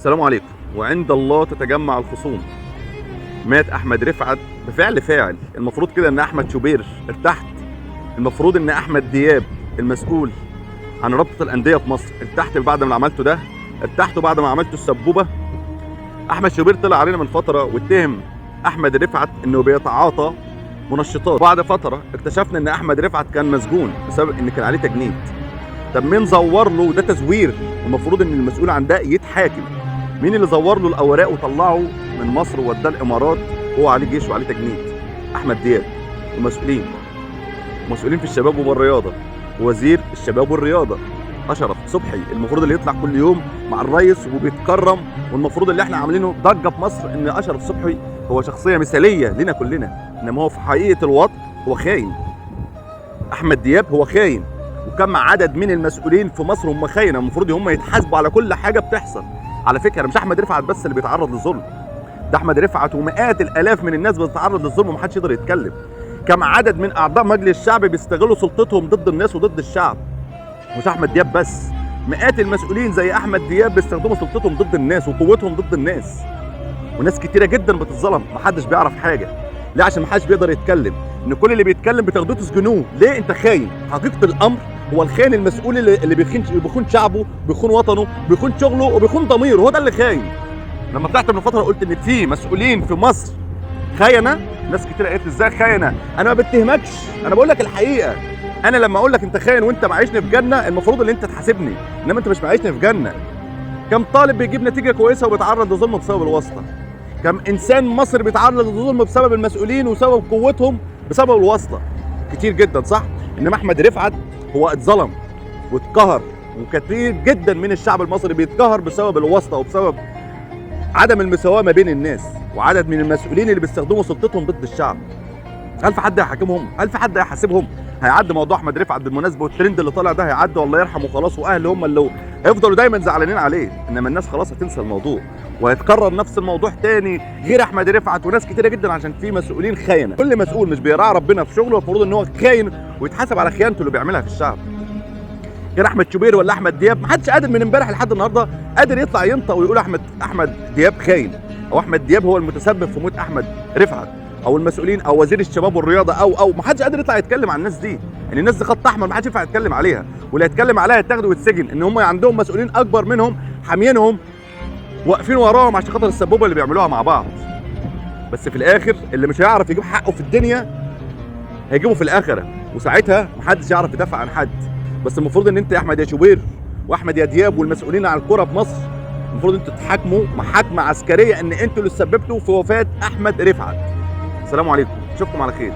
السلام عليكم. وعند الله تتجمع الخصوم. مات احمد رفعت بفعل فاعل. المفروض كده ان احمد شوبير ارتحت، المفروض ان احمد دياب المسؤول عن رابطه الاندية في مصر ارتحت بعد ما عملته ده، ارتحتوا بعد ما عملته السبوبه. احمد شوبير طلع علينا من فترة واتهم احمد رفعت انه بيتعاطى منشطات. بعد فترة اكتشفنا ان احمد رفعت كان مسجون بسبب ان كان عليه تجنيد. طب مين زور له؟ ده تزوير، المفروض ان المسؤول عن ده يتحاكم. مين اللي زور له الاوراق وطلعه من مصر ووداه الامارات وهو عليه جيش وعليه تجنيد؟ احمد دياب ومسؤولين، مسؤولين في الشباب والرياضة، ووزير الشباب والرياضة اشرف صبحي المفروض اللي يطلع كل يوم مع الرئيس وبيتكرم، والمفروض اللي احنا عاملينه ضجه في مصر ان اشرف صبحي هو شخصية مثاليه لنا كلنا، انما هو في حقيقة الوضع هو خاين. احمد دياب هو خاين، وكم عدد من المسؤولين في مصر هم خاينه، المفروض هم يتحاسبوا على كل حاجة بتحصل. على فكرة مش احمد رفعت بس اللي بيتعرض للظلم، ده احمد رفعت ومئات الالاف من الناس بتتعرض للظلم ومحدش يقدر يتكلم. كم عدد من اعضاء مجلس الشعب بيستغلوا سلطتهم ضد الناس وضد الشعب، مش احمد دياب بس، مئات المسؤولين زي احمد دياب بيستخدموا سلطتهم ضد الناس وقوتهم ضد الناس، وناس كتيرة جدا بتتظلم محدش بيعرف حاجة. ليه؟ عشان محدش بيقدر يتكلم، ان كل اللي بيتكلم بتاخدوه تسجنوه. ليه؟ انت خاين. حقيقة الامر هو الخاين المسؤول اللي بيخون شعبه، بيخون وطنه، بيخون شغله، وبيخون ضميره، هو ده اللي خاين. لما طلعت من فترة قلت ان في مسؤولين في مصر خاينه، ناس كتير قالت لي ازاي خاينه؟ انا ما بتهمكش، انا بقول لك الحقيقة. انا لما اقول لك انت خاين وانت معيشني في جنة، المفروض ان انت تحاسبني، انما انت مش معيشني في جنة. كم طالب بيجيب نتيجة كويسة وبيتعرض لظلم بسبب الواسطة؟ كم انسان مصري بيتعرض لظلم بسبب المسؤولين وسبب قوتهم بسبب الواسطة؟ كتير جدا، صح؟ انما احمد رفعت هو اتظلم واتقهر، وكثير جدا من الشعب المصري بيتقهر بسبب الواسطة وبسبب عدم المساواة ما بين الناس، وعدد من المسؤولين اللي بيستخدموا سلطتهم ضد الشعب. هل في حد هيحاكمهم؟ هل في حد هيحاسبهم؟ هيعدي موضوع احمد رفعت بالمناسبة والترند اللي طالع ده هيعدي والله يرحمه خلاص، واهله هم اللي هيفضلوا دايما زعلانين عليه، انما الناس خلاص هتنسى الموضوع وهيتكرر نفس الموضوع تاني غير احمد رفعت وناس كتيرة جدا، عشان في مسؤولين خاينه. كل مسؤول مش بيراعي ربنا في شغله المفروض ان هو خاين ويتحاسب على خيانته اللي بيعملها في الشعب. غير احمد شوبير ولا احمد دياب، محدش قادر من امبارح لحد النهارده قادر يطلع ينطق ويقول احمد دياب خاين، او احمد دياب هو المتسبب في موت احمد رفعت، او المسؤولين، او وزير الشباب والرياضة، او محدش قادر يطلع يتكلم عن الناس دي. ان الناس دي خط احمر محدش ينفع يتكلم عليها، واللي يتكلم عليها يتاخد ويتسجن. ان هم عندهم مسؤولين اكبر منهم حامينهم واقفين وراهم عشان خاطر السبوبه اللي بيعملوها مع بعض. بس في الاخر اللي مش هيعرف يجيب حقه في الدنيا هيجيبه في الاخرة، وساعتها محدش يعرف يدافع عن حد. بس المفروض ان انت يا احمد يا شوبير واحمد يا دياب والمسؤولين عن الكره في مصر، المفروض انتوا تتحاكموا محاكمة عسكرية ان انتوا اللي سببتوا في وفاه احمد رفعت. السلام عليكم، اشوفكم على خير.